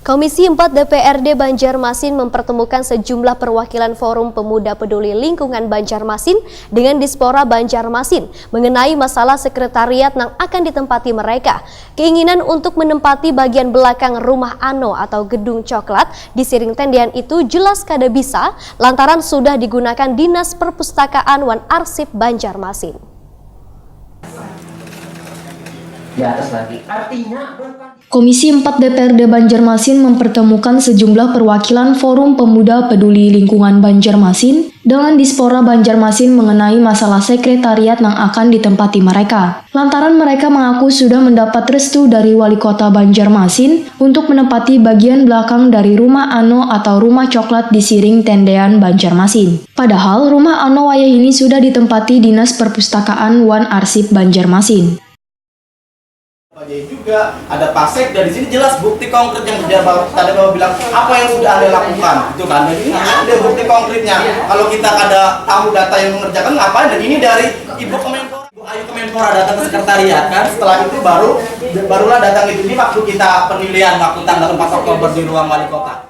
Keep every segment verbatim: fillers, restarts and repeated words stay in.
Komisi empat D P R D Banjarmasin mempertemukan sejumlah perwakilan Forum Pemuda Peduli Lingkungan Banjarmasin dengan Dispora Banjarmasin mengenai masalah sekretariat yang akan ditempati mereka. Keinginan untuk menempati bagian belakang rumah Ano atau gedung coklat di Siring Tendean itu jelas kada bisa lantaran sudah digunakan Dinas Perpustakaan wan Arsip Banjarmasin. Di atas lagi. Artinya bukan Komisi empat D P R D Banjarmasin mempertemukan sejumlah perwakilan Forum Pemuda Peduli Lingkungan Banjarmasin dengan Dispora Banjarmasin mengenai masalah sekretariat yang akan ditempati mereka. Lantaran mereka mengaku sudah mendapat restu dari Wali Kota Banjarmasin untuk menempati bagian belakang dari Rumah Ano atau Rumah Coklat di Siring Tendean Banjarmasin. Padahal Rumah Ano wayah ini sudah ditempati Dinas Perpustakaan wan Arsip Banjarmasin. Sebagai juga ada pasek dan di sini jelas bukti konkret yang sudah bapak tadi bapak bilang apa yang sudah anda lakukan itu kan dan ini ada bukti konkretnya kalau kita ada tahu data yang mengerjakan ngapain dan ini dari ibu kemenpora ibu ayu kemenpora datang ke sekretariat kan setelah itu baru barulah datang itu ini waktu kita penilaian waktu tanggal empat Oktober di ruang wali kota.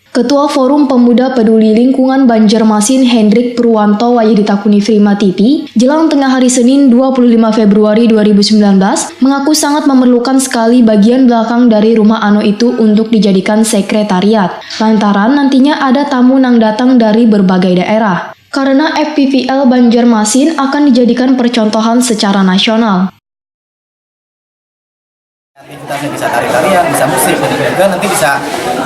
Ketua Forum Pemuda Peduli Lingkungan Banjarmasin Hendrik Purwanto wayah ditakuni Prima T V, jelang tengah hari Senin dua puluh lima Februari dua ribu sembilan belas, mengaku sangat memerlukan sekali bagian belakang dari rumah Ano itu untuk dijadikan sekretariat, lantaran nantinya ada tamu nang datang dari berbagai daerah. Karena F P P L Banjarmasin akan dijadikan percontohan secara nasional. Aktivitasnya bisa tari-tarian, bisa musik, dan juga nanti bisa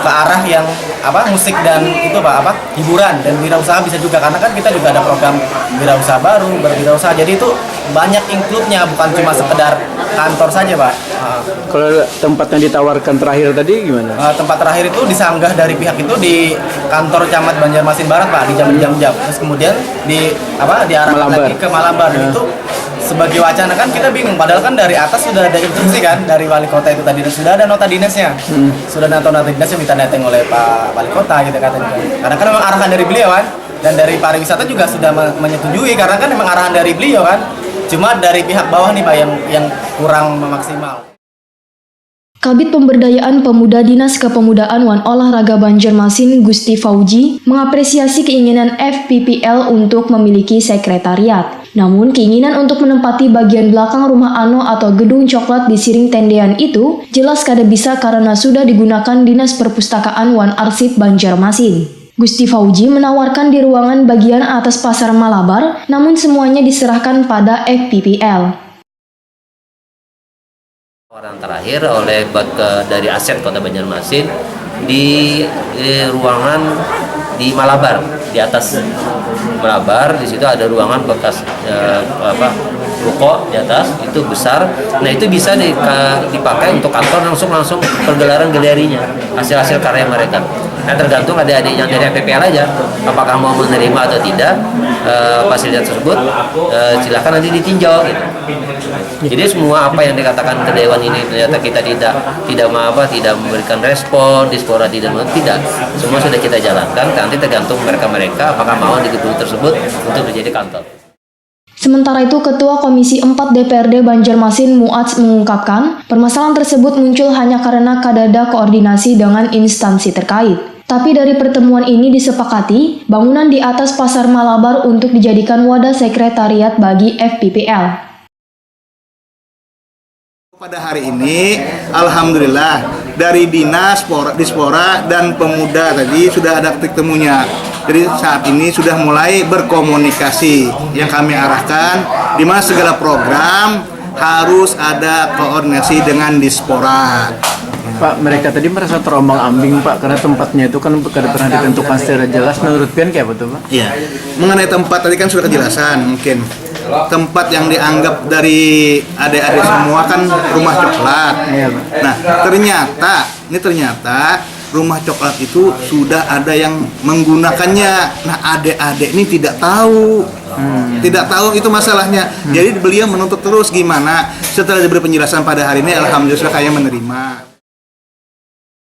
ke arah yang apa musik dan itu pak apa hiburan dan wirausaha bisa juga karena kan kita juga ada program wirausaha baru berwirausaha jadi itu banyak include-nya bukan cuma sekedar kantor saja pak. Ah. Kalau tempat yang ditawarkan terakhir tadi gimana? Uh, tempat terakhir itu disanggah dari pihak itu di kantor camat Banjarmasin Barat pak di jam jam jam terus kemudian di apa diarahkan Malabar. Lagi ke Malabar ya. Itu sebagai wacana kan kita bingung padahal kan dari atas sudah ada instruksi kan dari wali kota itu tadi dan sudah ada nota dinasnya hmm. Sudah ada nota dinasnya minta neteng oleh pak wali kota gitu katanya karena kan memang arahan dari beliau kan dan dari pariwisata juga sudah menyetujui karena kan memang arahan dari beliau kan cuma dari pihak bawah nih pak yang yang kurang memaksimal. Kabid Pemberdayaan Pemuda Dinas Kepemudaan wan Olahraga Banjarmasin Gusti Fauji mengapresiasi keinginan F P P L untuk memiliki sekretariat. Namun keinginan untuk menempati bagian belakang rumah Ano atau gedung coklat di Siring Tendean itu jelas kada bisa karena sudah digunakan Dinas Perpustakaan wan Arsip Banjarmasin. Gusti Fauji menawarkan di ruangan bagian atas Pasar Malabar, namun semuanya diserahkan pada F P P L. Laporan terakhir oleh dari Aset Kota Banjarmasin di, di ruangan di Malabar di atas Malabar di situ ada ruangan bekas eh, apa ruko di atas itu besar nah itu bisa di, dipakai untuk kantor langsung langsung pergelaran galerinya hasil-hasil karya mereka nah tergantung adik-adik yang dari F P P L aja apakah mau menerima atau tidak eh, fasilitas tersebut eh, silakan nanti ditinjau gitu. Jadi semua apa yang dikatakan ke dewan ini ternyata kita tidak tidak apa tidak memberikan respon, Dispora tidak tidak semua sudah kita jalankan. Nanti tergantung mereka-mereka apakah mau di gedung tersebut untuk menjadi kantor. Sementara itu, Ketua Komisi empat D P R D Banjarmasin Muats mengungkapkan, permasalahan tersebut muncul hanya karena kadada koordinasi dengan instansi terkait. Tapi dari pertemuan ini disepakati, bangunan di atas Pasar Malabar untuk dijadikan wadah sekretariat bagi F P P L. Pada hari ini, alhamdulillah, dari dinas, dispora dan pemuda tadi sudah ada titik temunya. Jadi saat ini sudah mulai berkomunikasi yang kami arahkan di mana segala program harus ada koordinasi dengan dispora. Pak, mereka tadi merasa terombang ambing Pak karena tempatnya itu kan kada pernah ditentukan secara jelas. Menurut pian kayak apa tuh Pak? Iya, mengenai tempat tadi kan sudah kejelasan mungkin tempat yang dianggap dari adik-adik semua kan rumah coklat. Iya, nah, ternyata ini ternyata rumah coklat itu sudah ada yang menggunakannya. Nah, adik-adik ini tidak tahu. Hmm. Tidak tahu itu masalahnya. Hmm. Jadi beliau menuntut terus gimana setelah diberi penjelasan pada hari ini alhamdulillah saya menerima.